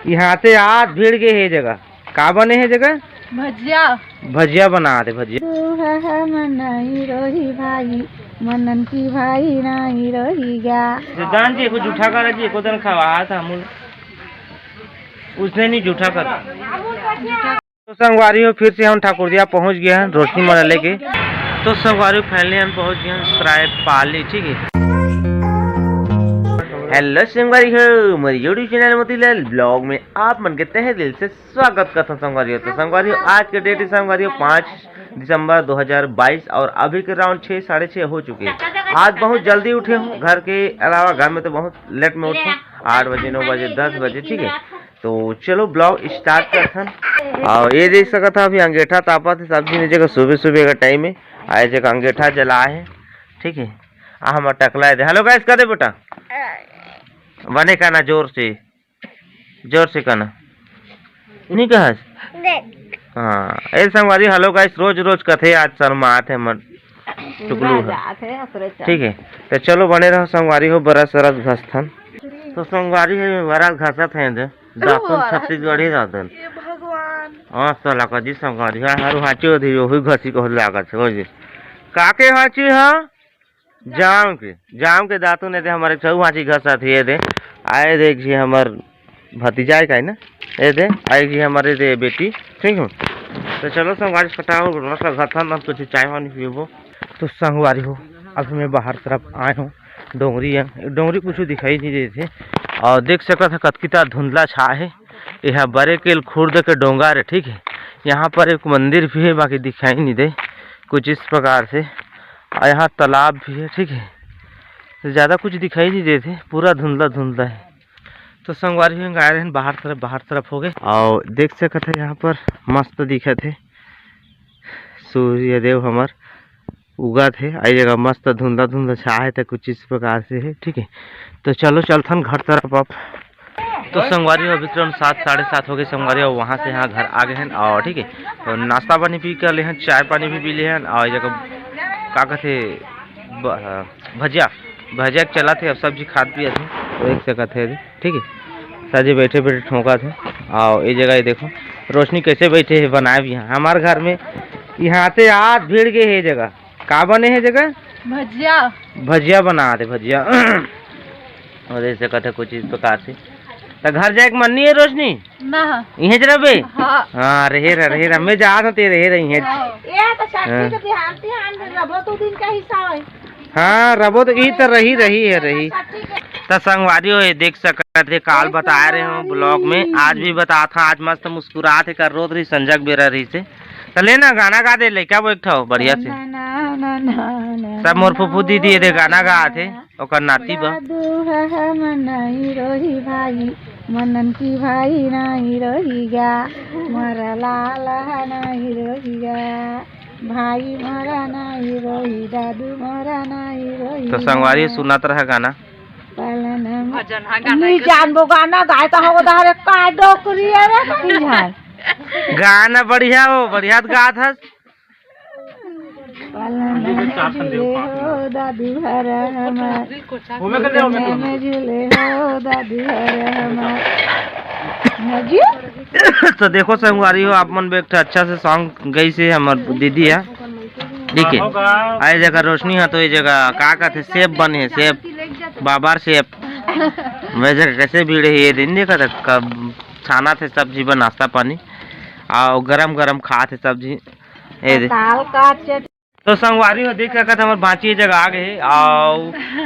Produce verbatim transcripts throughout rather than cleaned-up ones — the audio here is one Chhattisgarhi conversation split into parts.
इहाँ से आज भिड़ गे हे जगह। का बने हे जगह? भजिया। भजिया बना दे, भजिया। तू ह मन नहीं रोही भाई, मनन की भाई नहीं रोही गा। जान जी, कुछ जूठा करा जी, एको दिन खवा था अमूल। उसने नहीं जूठा करा। तो संगवारी हो, फिर से हम ठाकुरदिया पहुंच गए हैं रोशनी मन लेके। तो संगवारी हो, finally हम पहुंच गए हैं सराय पाली, ठीक है। Hello संगवारी हो, मेरे YouTube channel मोतीलाल vlog में आप मन के तहे दिल से स्वागत करता हूं संगवारी हो। तो संगवारी हो, आज के date है संगवारी हो पाँच दिसंबर दो हज़ार बाईस और अभी के round छः, साढ़े छः हो चुके हैं। आज बहुत जल्दी उठे हूँ, घर के अलावा घर में तो बहुत late में उठे हूँ, आठ बजे, नौ बजे, दस बजे, ठीक है। तो चलो vlog start करथन। और ये देख सकत ह अभी अंगेठा तापत हे, सब झिन जगह सुबह सुबह का time है, आए जगह अंगेठा जला है, ठीक है। आ हमर टकला दे, hello guys कर दे बेटा, बने का ना जोर से, जोर से कहना, नहीं कहस? हाँ, ए संगवारी hello guys रोज रोज कथे, आज शर्मात हे मन टुकलू है। ठीक है, तो चलो बने रहो संगवारी हो, बरस सरस घसथन। तो संगवारी है बरस घसत है दे। दातुन छत्तीसगढ़ी दातुन। ये भगवान। हाँ, साला का जी संगवारी, हाँ, हरु हाँची होती, ओही घसी को लागत है, हो जी। का के हाँची हाँ? जाम के, जाम के दातुन दे, हमारे छऊ हाँची घसत है दे। आए देख जी हमर भतीजा है का ना? ये दे, आए जी हमारे दे बेटी, ठीक हो? तो चलो संगवारी फटाफट रोटा घसथन, हम कुछ चाय पानी पीबो। तो संगवारी हो, अभी मैं बाहर तरफ आए हूँ, डोंगरी है, डोंगरी कुछ दिखाई नहीं देते। और देख सकत है कतकिता धुंधला छा है। यह बरेकेल खुर्द के डोंगर है, ठीक है। यहाँ पर एक मंदिर भी है, बाकी दिखाई नहीं दे कुछ इस प्रकार से। और यहाँ तालाब भी है, ठीक है। ज़्यादा कुछ दिखाई नहीं देते, पूरा धुंधला धुंधला है। तो संगवारी हो, आए रहन बाहर तरफ, बाहर तरफ हो गए। और देख सकत है यहाँ पर मस्त दिखत है सूर्य देव हमर उगत हे। आई जगह मस्त धुंधला धुंधला छा है, त कुछ इस प्रकार से है, ठीक है। तो चलो चलथन घर तरफ अब। तो संगवारी हो, अभी तुरंत सात, साढ़े सात हो गए संगवारी हो, वहाँ से यहाँ घर आ गए हैं और ठीक है, तो नाश्ता पानी पी कर ले हैं, चाय पानी भी पी ले हैं और जगह का कहते ब-, भजिया, भजिया के चला थे, अब सब्जी खात पियत है, तो एक सकत है अभी, ठीक है। साजे बैठे बैठे ठोंका थे। आओ ये जगह, ये देखो रोशनी कैसे बैठे है, बनाए भी हैं हमारे घर में। यहाँ से आज भिड़ गए है जगह, का बने है जगह? भजिया। भजिया बना दे, भजिया। और ऐसे कहते कुछ इस प्रकार से। तो घर जाए के मन नहीं है रोशनी? ना। इहें च रहिबे? हाँ। हाँ, रहे रह, रहे रह। मैं जात हूँ, ते रहे रह, इहें च। हाँ। ये तो छठी हाँ। के बिहान तिहान में रबो दो दिन का हिस्सा होई। हाँ, रबो तो ई तो रही, रही है, रही। छठी के त संगवारी हो, ये देख सकत हे, काल बताए रहे हूँ vlog में, आज भी बतात हूँ, आज मस्त मुस्कुरात हे, कर रोत रही, संझा के बेरा रही से। त ले ना, गाना गा दे, लइका वो एक ठो बढ़िया से। ना, ना, ना, ना, ना, सब मोर फूफू दीदी ये दे गाना गात हे, ओकर नाती बा। दादू ह मन नहीं रोही भाई, मनन की भाई नहीं रोही गा, मोर लाल ह नहीं रोही गा, भाई मोरा नहीं रोही, दादू मोरा नहीं रोही तो संगवारी गा। सुनत रह गाना। पालन हम भजन, हाँ, गाना नहीं के जानबो, गाना गाए त हो, तारे का डोकरी है रे, नहीं है। गाना बढ़िया हो, बढ़िया त गात हस। पालन में झूले हो दादू हर हमार, ओमे कर दे, ओमे कर दे। पालन में झूले हो दादू हर हमार। हाँ जी। तो देखो संगवारी हो, आप मन भी एक ठो अच्छा से song गई से हमर दीदी है, ठीक है। आए जगह रोशनी है तो ये जगह का कहते सेब बने है, सेब, बाबर सेब। वैसे कैसे भीड़ है ये दिन, देखा था कब छाना थे सब्जी बा, नाश्ता पानी, और गरम गरम खा थे सब्जी। ए दे। दाल का चट- तो संगवारी हो, देख सकत हमर भांची ये जगह आ गए हे, आओ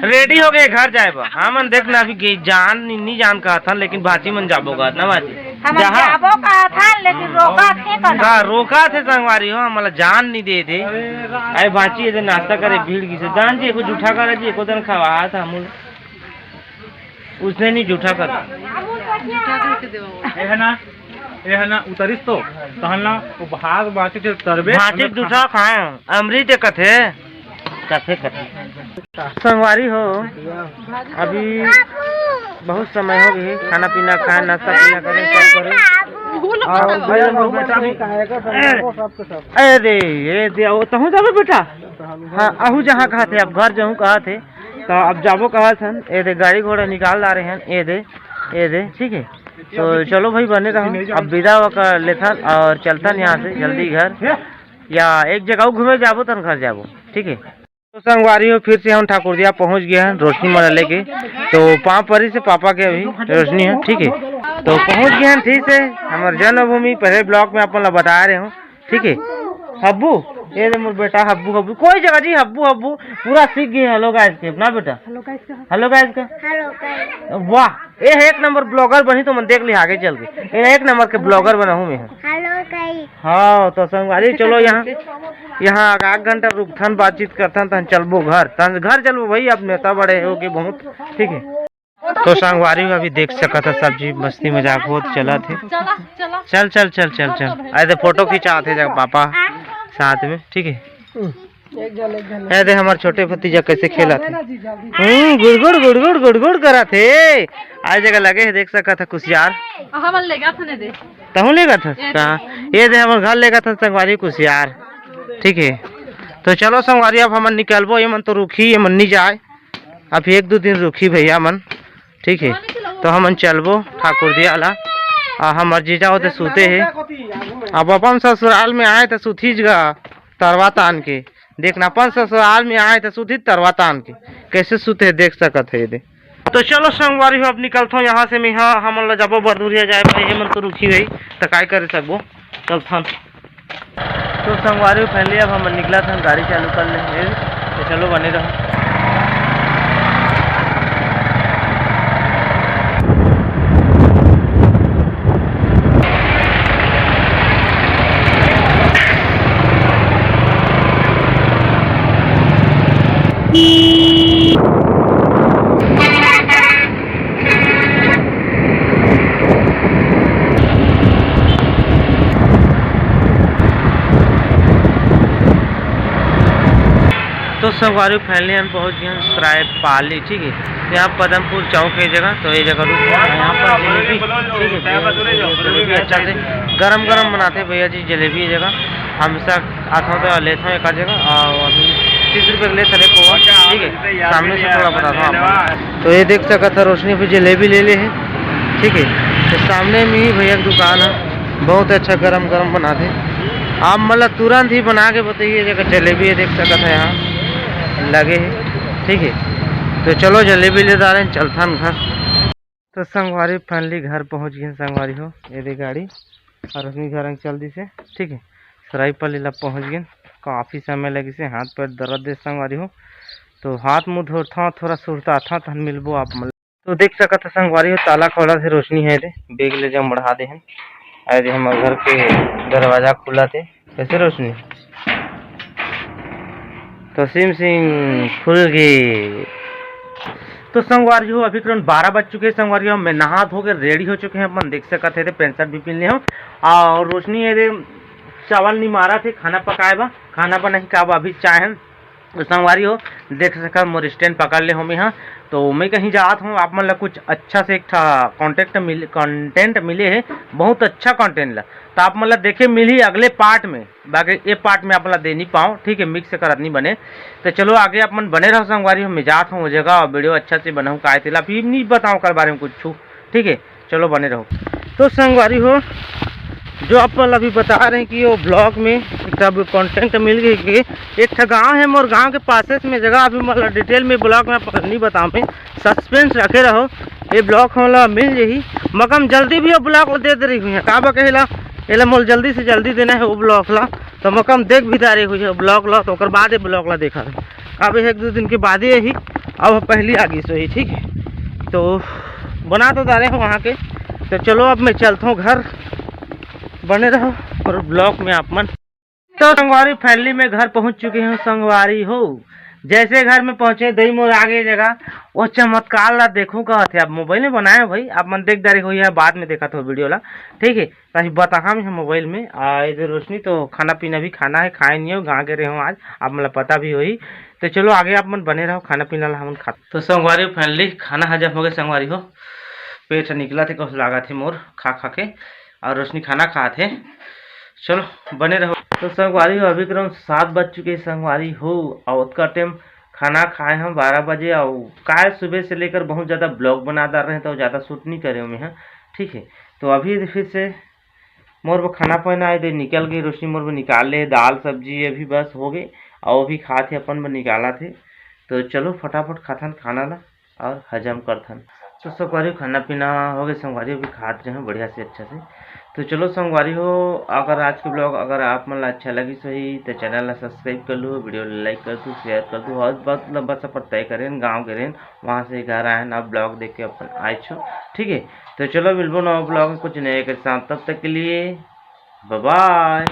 ready हो गए घर जाए बर। हमन देख ना अभी गे-, जान नी, नी जान कहत हन, लेकिन भांची मन जाबो कहत ना भांची। हमन जहाँ जाबो कहत हन, लेकिन रोकत हे कौन? हाँ, रोकत हे संगवारी हो, हमला जान नी देत हे। अरे भांची ये दे नाश्ता करे भीड़ गिसे। जान जी, एको जूठा करा जी, एको दिन खवा था अमूल। उसने नहीं जूठा कर। जूठा करके देवा। ए है ना, ए है ना, उतरिस तो, तहन ना, वो भात बाटी के तरबे, भांची के जूठा खाए, अमृत कथे, कथे, कथे। संगवारी हो, अभी बहुत समय हो गए, खाना पीना खाए, नाश्ता पीना करे, सब करे। और भाई हम लोग बेटा भी, अरे, ये दे, वो तहूँ जाबे बेटा? हाँ, अहू जहाँ कहा थे, अब घर जाऊँ कहा थे, तो अब जाबो कहा थन, ये दे, गाड़ी घोड़ा निकाल ला रहे हैं, ये दे, ये दे, ठीक है। तो चलो भाई, बने रहो, अब विदा होकर लेथन और चलथन यहाँ से जल्दी घर, या एक जगह घूमे जाबो तन घर जाबो, ठीक है। तो संगवारी हो, फिर से हम ठाकुरदिया पहुँच गए हैं रोशनी मन लेके। तो पाँव परी से पापा के अभी रोशनी है, ठीक है। तो पहुँच गए हैं ठीक से हमारे जन्मभूमि, पहले ब्लॉग में अपन ला बता रहे हूँ, ठीक है। हब्बू, ये दे मोर बेटा हब्बू, हब्बू कोई जगह जी, हब्बू हब्बू पूरा सीख गए हेलो गाइस के अपना बेटा। हेलो गाइस का। हेलो गाइस का। हेलो गाइस। वाह, ये है एक नंबर ब्लॉगर बनी तो मन देख ली आगे चल के, ये एक नंबर के ब्लॉगर बना हूँ मैं। हेलो गाइस। हाँ तो संगवारी चलो यहाँ, यहाँ आध घंटा रुकथन, बातचीत करथन, तहन चलबो घर, तहन घर चलबो भाई, अब नेता बड़े हो गए बहुत, ठीक है। तो संगवारी हो अभी देख सकत है सब चीज मस्ती मजाक होत चलत है। चला, चला। चल चल चल चल चल, ऐसे फोटो खिंचात है जब पापा साथ में, ठीक है। एक जन एक जन। ऐसे हमारे छोटे भतीजा कैसे खेलत है। हम्म, गुड़गुड़ गुड़गुड़ गुड़गुड़ करत है। आज जगह लगे है, देख सकत है कुसियार। हमन लेगा था ने दे। तहूँ लेगा था? ये कहाँ? ये दे हमर घर लेगा था संगवारी कुसियार, ठीक है। तो चलो संगवारी, अब हमन निकलबो, ये मन तो रुकी, ये मन नहीं जाए। अब एक दो दिन रुकी भैया मन, ठीक है। तो हमन चलबो ठाकुरदिया ला। आ, हमर जीजा होते सूते है। अब अपन ससुराल में आए तो सूतीज गा तरवा तान के। देखना, अपन ससुराल में आए तो सूती तरवा तान के। कैसे सूते है, देख सकत है ये दे। तो चलो संगवारी हो, अब निकलथो यहाँ से मैं, हाँ, हमन ला जाबो बरदुरिया जाए भाई, ये मन तो रुकी गई, तो काय करे सकबो, चलथन। तो संगवारी हो, finally अब हम निकला था, गाड़ी चालू कर ले, तो चलो बने रहो। तो संगवारी हो, finally हम पहुँच गए हैं सरायपाली, ठीक है। यहाँ पदमपुर चौक है जगह, तो ये जगह रुक गए हैं। यहाँ पर जलेबी, ठीक है, जलेबी अच्छा से गरम गरम बनाते भैया जी, जलेबी ये जगह हमेशा आथों तो लेथों एक आध जगह, और अभी तीस रुपये के लेथन एक पौवा, ठीक है। सामने से थोड़ा बताता हूँ आपको। तो ये देख सकत है, रोशनी अभी जलेबी ले ले है, ठीक है। तो सामने में ही भैया की दुकान है, बहुत अच्छा गरम गरम बनाते। आप मतलब तुरंत ही बना के बताइए, जगह जलेबी है, देख सकत है यहाँ लगे है, ठीक है। तो चलो जलेबी ले जा रहे हैं, चलथन घर। तो संगवारी finally घर पहुँच गए संगवारी हो, ये दे गाड़ी और अपनी घर चल दी से, ठीक है। सरायपाली ला पहुँच गए, काफ़ी समय लगी से, हाथ पैर दर्द दे संगवारी हो। तो हाथ मुँह धोता, थोड़ा सुरता था, तहन मिलबो आप मन। तो देख सकत है संगवारी हो, ताला खोला से रोशनी है दे, बैग ले जाओ मढ़ा दे हम। अरे हमर घर के दरवाजा खुला थे, कैसे रोशनी? तो सिम सिम खुल गए। तो संगवारी हो, अभी करीबन बारह बज चुके हैं संगवारी हो, मैं नहा धो के ready हो चुके हैं, अपन देख सकत है, पैंट शर्ट भी पहन ले हम। और रोशनी है रे, चावल नहीं मारा थे, खाना पकाए बा, खाना बनाही का बा, अभी चाय हम। तो संगवारी हो, देख सकत मोर stand पकड़ ले हो मैं, हाँ। तो मैं कहीं जात हूँ, आप मन ला कुछ अच्छा से एक ठा content मिले, content मिले है, बहुत अच्छा content ला। तो आप मन ला देखे मिलही अगले part में, बाकी ये part में आप मन ला दे नहीं पाओ, ठीक है, mix करत नहीं बने। तो चलो आगे आप मन बने रहो संगवारी हो, मैं जात हूँ वो जगह और video अच्छा से बनाऊँ, काय तेला अभी नहीं बताऊँ कर बारे में कुछ, ठीक है। चलो बने रहो। तो संगवारी हो, जो आप मन अभी बता रहे हैं कि वो ब्लॉग में सब content मिल गई कि एक ठा गाँव है मोर गाँव के पासेस में जगह, अभी मतलब detail में ब्लॉग में आप नहीं बताऊँ, मैं suspense रखे रहो। ये ब्लॉग हमला मिल जाही, मगर हम जल्दी भी वो ब्लॉग ला दे दे रही हुई है, का बा कहेला, एला मोल जल्दी से जल्दी देना है वो ब्लॉग ला, तो मगर हम देख भी दारे हुई है ब्लॉग ला, तो ओकर बाद ये ब्लॉग ला देखा। अब एक दो दिन के बाद ये ही, अब पहली आ गई सो ही, ठीक है। तो बना तो डाले हो वहाँ के। तो चलो अब मैं चलता हूँ घर, बने रहो और ब्लॉग में आप मन। तो संगवारी finally मैं घर पहुँच चुके हूँ संगवारी हो। जैसे घर में पहुँचे दही मोर आगे जगह वो चमत्कार ला देखूँ कहत है। अब मोबाइल में बनाए हो भाई, आप मन देख डारे हो या बाद में देखा तो वीडियो ला, ठीक है। ताकि बताहा मैं मोबाइल में आ इधर रोशनी तो खाना पीना भी खाना है, खाए नहीं हो, गाँव गए रहे हो आज, आप मन ला पता भी होही। तो चलो आगे आप मन बने रहो, खाना पीना ला हमन खा। तो संगवारी finally खाना हजम हो गए संगवारी हो, पेट ह निकला थे कस लागा थे मोर खा खा के, और रोशनी खाना खा थे। चलो बने रहो। तो संगवारी हो अभी करीब सात बज चुके हैं संगवारी हो, और उतका टाइम खाना खाए हम बारह बजे, और काय सुबह से लेकर बहुत ज़्यादा ब्लॉग बना डाल रहे हैं तो ज़्यादा शूट नहीं करे हूँ मैं, हाँ, ठीक है, तो अभी फिर से मोर बर खाना पीना आए दे निकल गई, रोशनी मोर बर निकाल ले दाल सब्जी, अभी बस हो गई। और अभी खात हे, अपन बर निकालत हे। तो चलो फटाफट खाथन खाना ला और हजम करथन। तो संगवारी हो, खाना पीना हो गए संगवारी हो, अभी खात रहे बढ़िया से अच्छा से। तो चलो संगवारी हो, अगर आज के ब्लॉग अगर आप मन ला अच्छा लगिस होही तो चैनल ला सब्सक्राइब कर लो, वीडियो ला लाइक कर दो, शेयर कर दो। और बहुत लंबा सफर तय करेन, गाँव के रेन, वहाँ से घर आए ना ब्लॉग देख के अपन आए छो। ठीक है, तो चलो मिलबो नवा ब्लॉग में कुछ नए के साथ, तब तक के लिए बाय बाय।